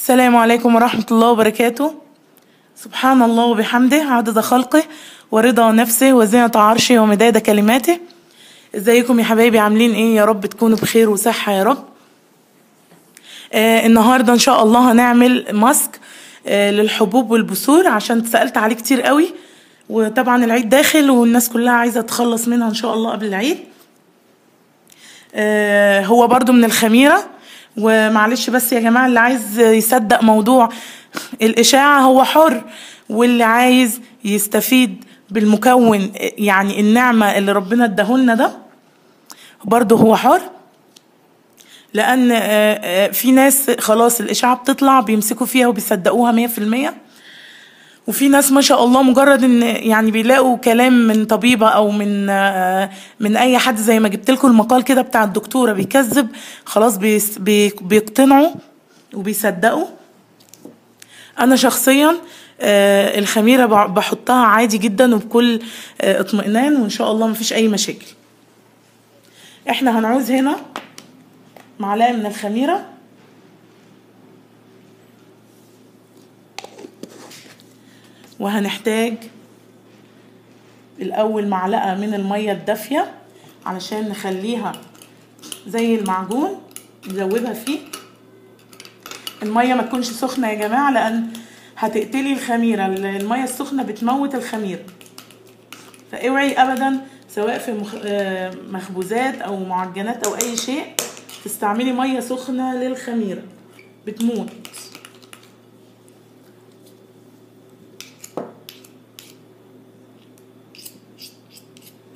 السلام عليكم ورحمة الله وبركاته. سبحان الله وبحمده، عدد خلقه ورضا نفسه وزنة عرشه ومداد كلماته. ازيكم يا حبايبي، عاملين ايه؟ يا رب تكونوا بخير وصحة يا رب. النهاردة ان شاء الله هنعمل ماسك للحبوب والبثور، عشان اتسألت عليه كتير قوي، وطبعا العيد داخل والناس كلها عايزة تخلص منها ان شاء الله قبل العيد. هو برضو من الخميرة، ومعلش بس يا جماعة اللي عايز يصدق موضوع الإشاعة هو حر، واللي عايز يستفيد بالمكون يعني النعمة اللي ربنا اداهولنا ده برضو هو حر، لأن في ناس خلاص الإشاعة بتطلع بيمسكوا فيها وبيصدقوها 100%، وفي ناس ما شاء الله مجرد ان يعني بيلاقوا كلام من طبيبة او من اي حد، زي ما جبت لكم المقال كده بتاع الدكتورة بيكذب، خلاص بيقتنعوا وبيصدقوا. انا شخصيا الخميرة بحطها عادي جدا وبكل اطمئنان، وان شاء الله مفيش اي مشاكل. احنا هنعوز هنا معلقة من الخميرة، وهنحتاج الأول معلقة من المية الدافية علشان نخليها زي المعجون نذوبها فيه. المية ما تكونش سخنة يا جماعة، لأن هتقتلي الخميرة، المية السخنة بتموت الخميرة، فاوعي أبدا سواء في مخبوزات أو معجنات أو أي شيء تستعملي مية سخنة للخميرة، بتموت.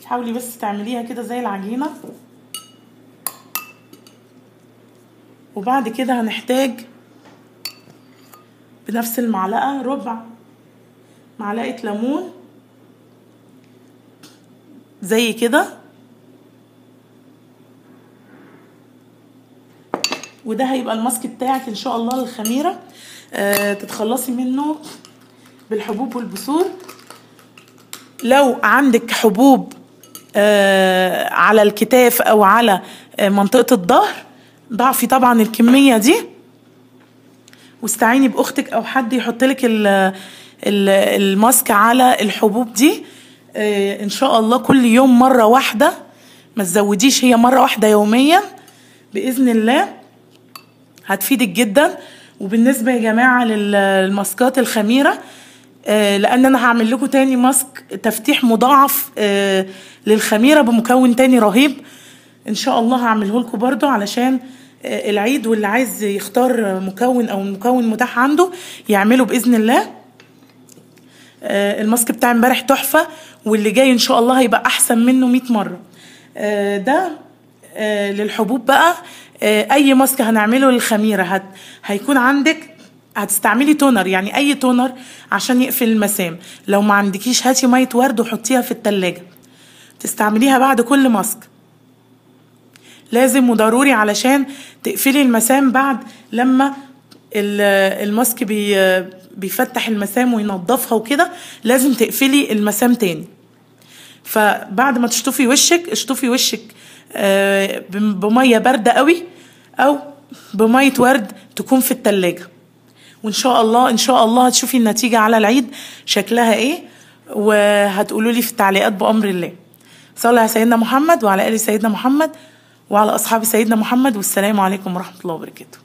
حاولي بس تعمليها كده زي العجينة. وبعد كده هنحتاج بنفس المعلقة ربع معلقة ليمون زي كده، وده هيبقى الماسك بتاعك ان شاء الله للخميرة، تتخلصي منه بالحبوب والبثور. لو عندك حبوب على الكتاف او على منطقة الظهر، ضعفي طبعا الكمية دي، واستعيني باختك او حد يحط لك الماسك على الحبوب دي. ان شاء الله كل يوم مرة واحدة، ما تزوديش، هي مرة واحدة يوميا بإذن الله، هتفيدك جدا. وبالنسبة يا جماعة للماسكات الخميرة، لان انا هعمل لكم تاني ماسك تفتيح مضاعف للخميرة بمكون تاني رهيب ان شاء الله هعمله لكم برضو علشان العيد، واللي عايز يختار مكون او مكون متاح عنده يعمله باذن الله. الماسك بتاع امبارح تحفة، واللي جاي ان شاء الله هيبقى احسن منه 100 مرة. ده للحبوب بقى. اي ماسك هنعمله للخميرة هيكون عندك هتستعملي toner، يعني اي toner عشان يقفل المسام. لو ما عندكيش هاتي مية ورد وحطيها في التلاجة، تستعمليها بعد كل ماسك، لازم وضروري علشان تقفلي المسام بعد لما الماسك بيفتح المسام وينظفها وكده، لازم تقفلي المسام تاني. فبعد ما تشطفي وشك، اشطفي وشك بميه باردة قوي او بميه ورد تكون في التلاجة، وان شاء الله ان شاء الله هتشوفي النتيجة على العيد شكلها ايه، وهتقولوا لي في التعليقات بامر الله. صلى على سيدنا محمد وعلى ال سيدنا محمد وعلى اصحاب سيدنا محمد، والسلام عليكم ورحمة الله وبركاته.